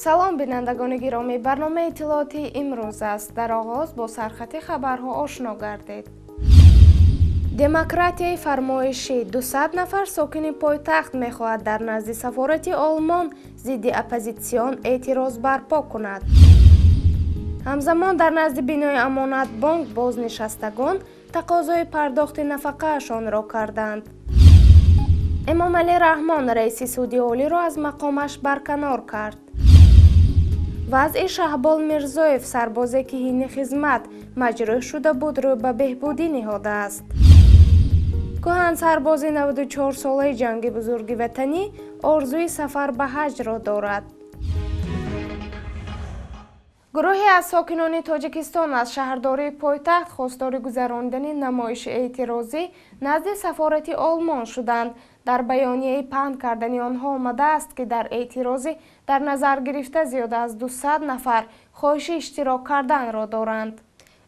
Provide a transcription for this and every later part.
Салом, бинандагони гиромӣ! Барномаи иттилоотии имрӯз аст. Дар оғоз бо сархати хабарҳо ошно гардед. Демократияи фармоишӣ: 200 нафар сокини пойтахт мехоҳад дар назди сафорати Олмон зидди оппозитсион эътироз барпо кунад. Ҳамзамон дар назди бинои Амонатбонк бознишастагон тақозои пардохти нафақаашонро карданд. Эмомалӣ Раҳмон раиси Суди Олиро аз мақомаш барканор кард. Вазъи Шаҳбол Мирзоев, сарбозе ки ҳини хизмат маҷрӯҳ шуда буд, рӯ ба беҳбудӣ ниҳодааст. Кӯҳан сарбози 94-солаи Ҷанги Бузурги Ватанӣ орзуи сафар ба ҳаҷро дорад. Гурӯҳе аз сокинони Тоҷикистон аз шаҳрдории пойтахт хостори гузаронидани намоиши эътирозӣ назди сафорати Олмон шуданд. Дар баёнияи паҳн кардани онҳо омадааст, ки дар эътирозӣ дар назар гирифта зиёда аз 200 нафар хоҳиши иштирок карданро доранд.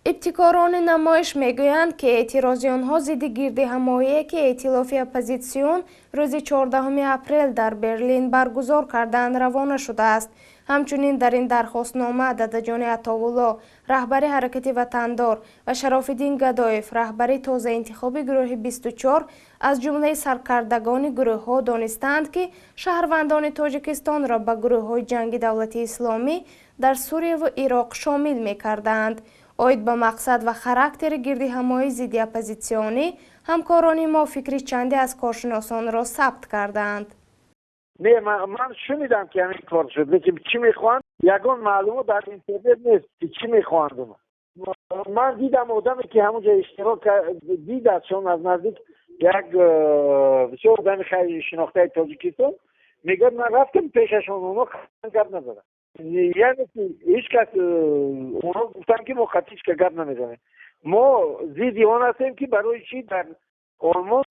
Ибтикорони намоиш мегӯянд, ки эътирози онҳо зидди гирдиҳамоие, ки эътилофи оппозитсион рӯзи 14 апрел дар Берлин баргузор кардаанд, равона шудааст. Ҳамчунин дар ин дархостнома Дадаҷони Атовулло, раҳбари ҳаракати «Ватандор», ва Шарофиддин Гадоев, раҳбари тозаинтихоби гурӯҳи 24, аз ҷумлаи саркардагони гурӯҳҳо донистаанд, ки шаҳрвандони Тоҷикистонро ба гурӯҳҳои ҷанги Давлати Исломӣ дар Сурияву Ироқ шомил мекардаанд. Оид ба мақсад ва характери гирдиҳамоии зидди оппозитсионӣ ҳамкорони мо фикри чанде аз коршиносонро сабт кардаанд. Не, ман шунидам, ки ҳамин кор шуд, лекин чӣ мехоҳанд, ягон маълумот дар интернет нест, ки чӣ мехоҳанд. Ман дидам, одаме ки ҳамонҷо иштирок дидад, чун аз наздик як бисёр одами хайри шинохтаи Тоҷикистон мегӯяд: ман рафтам пешашон, онҳо гап назаданд, яъне ки ҳеҷ кас. Онҳо гуфтанд, ки мо қатъи ҳеҷ кас гап намезанем, мо зидди он ҳастем, ки барои чӣ дар Олмон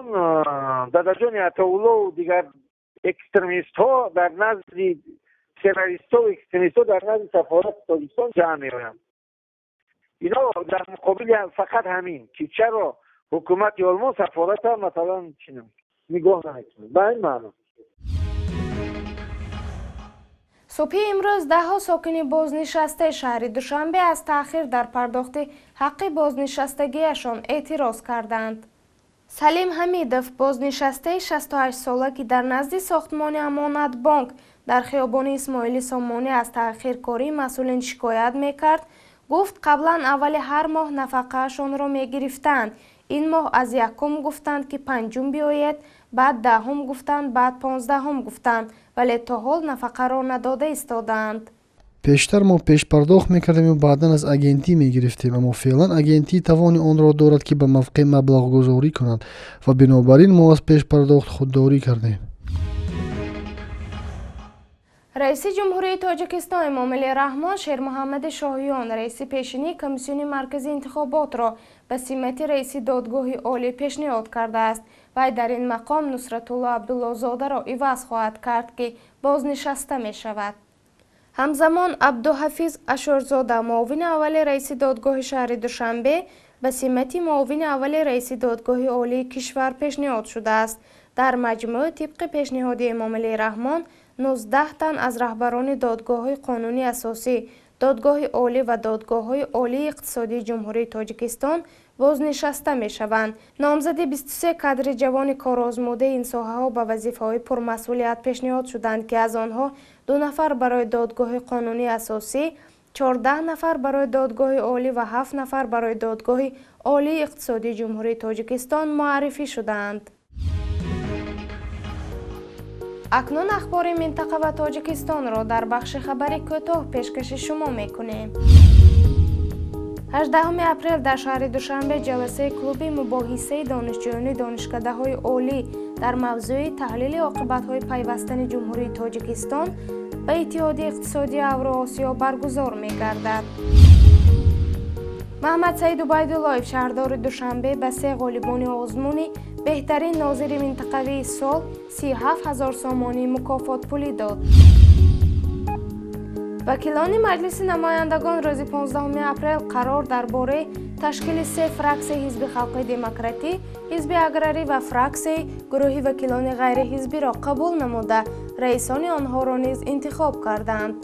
Дадаҷони Атоуллову дигар экстремистҳо дар назди террористҳо, экстремистҳо дар назди сафорати Тоҷикистон ҷамъ меоянд. Ино дар муқобили фақат ҳамин, ки чаро ҳукумати Олмон сафората масалан чи нигоҳ намекунад, ба ин маъно. Субҳи имрӯз даҳҳо сокини бознишастаи шаҳри Душанбе аз таъхир дар пардохти ҳаққи бознишастагиашон эътироз карданд. Салим Ҳамидов, бознишастаи 68-сола, ки дар назди сохтмони Амонатбонк дар хиёбони Исмоили Сомонӣ аз таъхиркории масъулин шикоят мекард, гуфт, қаблан аввали ҳар моҳ нафақаашонро мегирифтанд. Ин моҳ аз якум гуфтанд, ки панҷум биёед, баъд 10-ум гуфтанд, баъд 15-ум гуфтанд, вале то ҳол нафақаро надода истодаанд. Пештар мо пешпардохт мекардему баъдан аз агентӣ мегирифтем, аммо феълан агентӣ тавони онро дорад, ки ба мавқеъ маблағгузорӣ кунад, ва бинобар ин мо аз пешпардохт худдорӣ кардем. Раиси Ҷумҳурии Тоҷикистон Эмомалӣ Раҳмон Шермуҳаммади Шоҳиён, раиси пешинии Комиссиони Марказии интихоботро, ба симати раиси Додгоҳи Олӣ пешниҳод кардааст. Вай дар ин мақом Нусратулло Абдуллозодаро иваз хоҳад кард, ки бознишаста мешавад. Ҳамзамон Абдуҳафиз Ашурзода, муовини аввали раиси додгоҳи шаҳри Душанбе, ба симати муовини аввали раиси Додгоҳи Олии кишвар пешниҳод шудааст. Дар маҷмӯъ, тибқи пешниҳоди Эмомалӣ Раҳмон, 19 тан аз раҳбарони додгоҳҳои қонунии асосӣ, Додгоҳи Олӣ ва додгоҳҳои Олии иқтисодии Ҷумҳурии Тоҷикистон бознишаста мешаванд. Номзади 23 кадри ҷавони корозмудаи ин соҳаҳо ба вазифаҳои пурмасъулият пешниҳод шуданд, ки аз онҳо ду нафар барои Додгоҳи қонунии асосӣ, 14 нафар барои Додгоҳи Олӣ ва ҳафт нафар барои Додгоҳи Олии иқтисодии Ҷумҳурии Тоҷикистон муаррифӣ шудаанд. Акнун ахбори минтақа ва Тоҷикистонро дар бахши хабари кӯтоҳ пешкаши шумо мекунем. 18 апрел дар шаҳри Душанбе ҷаласаи клуби мубоҳисаи донишҷӯёни донишкадаҳои олӣ дар мавзӯи таҳлили оқибатҳои пайвастани Ҷумҳурии Тоҷикистон ба Иттиҳоди иқтисодии Авроосиё баргузор мегардад. Маҳаммадсаид Убайдуллоев, шаҳрдори Душанбе, ба се ғолибони озмуни беҳтарин нозири минтақавии сол 37 000 сомонӣ мукофотпулӣ дод. Вакилони Маҷлиси намояндагон рӯзи 15 апрел қарор дар бораи ташкили се фраксияи Ҳизби халқии демократӣ, Ҳизби аграрӣ ва фраксияи гурӯҳи вакилони ғайриҳизбиро қабул намуда, раисони онҳоро низ интихоб карданд.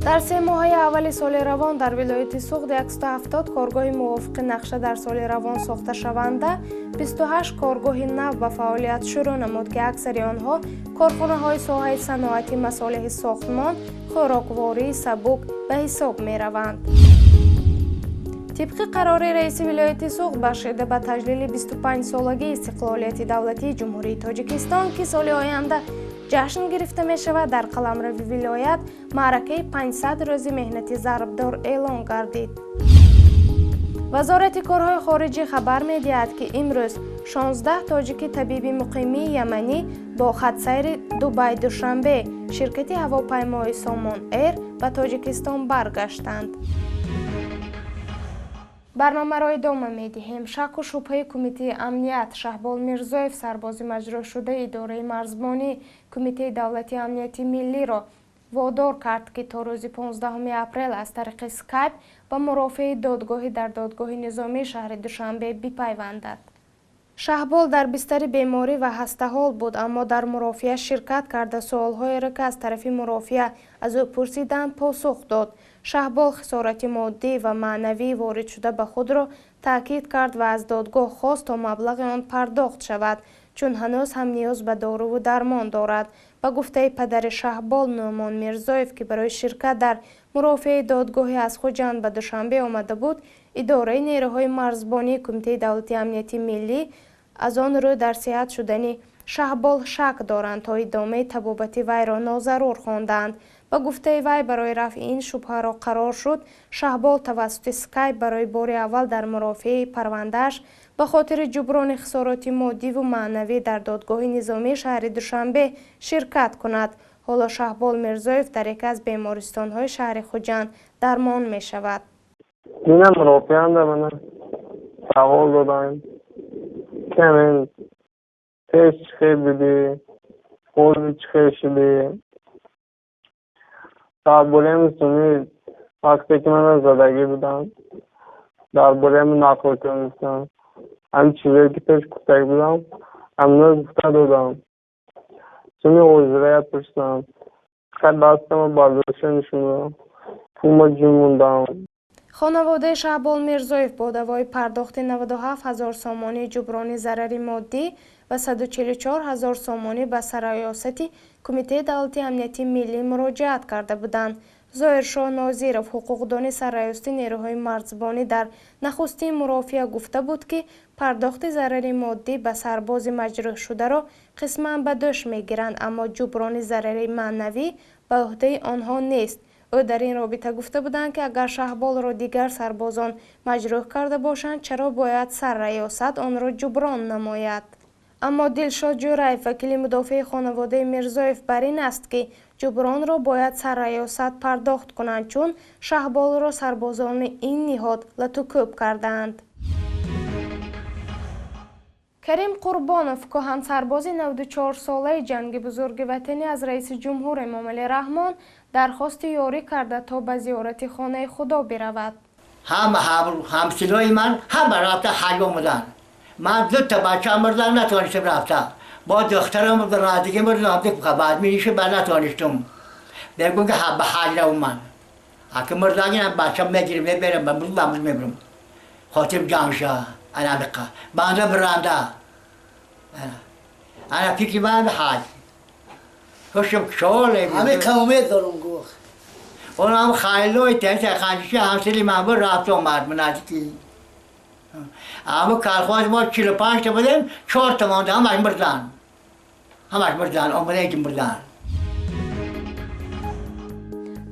Дар 3 моҳаи аввали соли равон дар вилояти Суғд 170 коргоҳи мувофиқи нақша дар соли равон сохташаванда, 28 коргоҳи нав ба фаъолият шурӯъ намуд, ки аксари онҳо корхонаҳои соҳаи саноати масолеҳи сохтмон, хӯроквории сабук ба ҳисоб мераванд. Тибқи қарори раиси вилояти Суғд, бахшида ба таҷлили 25-солагии истиқлолияти давлатии Ҷумҳурии Тоҷикистон, ки соли оянда ҷашн гирифта мешавад, дар қаламрави вилоят маъракаи 500 рӯзи меҳнати зарбдор эълон гардид. Вазорати корҳои хориҷӣ хабар медиҳад, ки имрӯз 16 тоҷики табиби муқимии яманӣ бо хатсайри Дубай-Душанбе ширкати ҳавопаймои Сомон Эйр ба Тоҷикистон баргаштанд. Барномаро идома медиҳем. Шаку шубҳаи Кумитаи амният: Шаҳбол Мирзоев, сарбози маҷрӯҳшудаи идораи марзбонӣ, Кумитаи давлатии амнияти миллиро водор кард, ки то рӯзи 15 апрел аз тариқи скайп ба мурофиаи додгоҳӣ дар додгоҳи низомии шаҳри Душанбе бипайвандад. Шаҳбол дар бистари беморӣ ва хастаҳол буд, аммо дар мурофиа ширкат карда, суолҳоеро, ки аз тарафи мурофиа аз ӯ пурсиданд, посух дод. Шаҳбол хисорати моддӣ ва маънавӣ воридшуда ба худро таъкид кард ва аз додгоҳ хост, то маблағи он пардохт шавад, чун ҳанӯз ҳам ниёз ба доруву дармон дорад. Ба гуфтаи падари Шаҳбол, Нӯъмон Мирзоев, ки барои ширкат дар мурофиаи додгоҳӣ аз Хуҷанд ба Душанбе омада буд, идораи нерӯҳои марзбонии Кумитаи давлатии амнияти миллӣ аз он рӯ дар сиҳат шудани Шаҳбол шак доранд, то идомаи табобати вайро нозарур хондаанд. Ба гуфтаи вай, барои рафъи ин шубҳаро қарор шуд, Шаҳбол тавассути скайп барои бори аввал дар мурофиаи парвандааш ба хотири ҷуброни хисороти моддиву маънавӣ дар додгоҳи низомии шаҳри Душанбе ширкат кунад. Ҳоло Шаҳбол Мирзоев дар яке аз бемористонҳои шаҳри Хуҷанд дармон мешавад. Дина мурофианда мана савол доданд, ки ҳамин пеш чӣ хел будӣ, ҳозир чӣ хел шудӣ. Дар бораи мусулмӣ вақте ки мана задагӣ будам, дар бораи нақл кунистам. Ҳамин чизое ки пеш гуфтагӣ будам, ҳамино гуфта додам. Суми ҳозирая пурсидам, фақат дастама бардошта нишон додам, пулма ҷун мондам. Хонаводаи Шаҳбол Мирзоев бо даъвои пардохти 97 ҳазор сомонии ҷуброни зарари моддӣ ва 144 ҳазор сомонӣ ба Сарраёсати Кумитаи давлатии амнияти миллӣ муроҷиат карда буданд. Зоҳиршоҳ Нозиров, ҳуқуқдони Сарраёсати нерӯҳои марзбонӣ, дар нахустин мурофиа гуфта буд, ки пардохти зарари моддӣ ба сарбози маҷрӯҳшударо қисман ба дӯш мегиранд, аммо ҷуброни зарари маънавӣ ба ӯҳдаи онҳо нест. Ӯ дар ин робита гуфта буданд, ки агар Шаҳболро дигар сарбозон маҷрӯҳ карда бошанд, чаро бояд сарраёсат онро ҷуброн намояд? Аммо Дилшод Ҷӯраев, вакили мудофеи хонаводаи Мирзоев, бар ин аст, ки ҷубронро бояд сарраёсат пардохт кунанд, чун Шаҳболро сарбозони ин ниҳод латукӯб кардаанд. Карим Қурбонов, кӯҳансарбози 94-солаи ҷанги Бузурги Ватанӣ, аз раиси ҷумҳур Эмомалӣ Раҳмон дархости ёрӣ карда, то ба зиёрати хонаи Худо биравад. Ҳама ҳамсилои ман ҳама рафта ҳаҷ омаданд. Ман дута бача мурдам, натонистам рафта. Бо духтарам радиги мурдам, баъд миша ба натонистум. Бегум ки ба ҳаҷ равм ман. Аки мурдаги бача мегирим, меберам, ба мебирам. Хотирм ҷамъ ша, ана биқа. Банда биранда. Ана фикри ман ҳаҷ. Хушм шоле. Ҳаме умед дорум гуфт. Онам хайлой тенса ханши ҳамсили ман буд, рафт омад наздики. Аммо колхоз мо 45 та будем, чор та монда, ҳамаш мурдан. Ҳамаш мурдан, омада ки мурдан.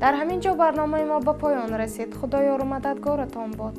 Дар ҳамин ҷо барномаи мо ба поён расид. Худо ёру мададгоратон бод.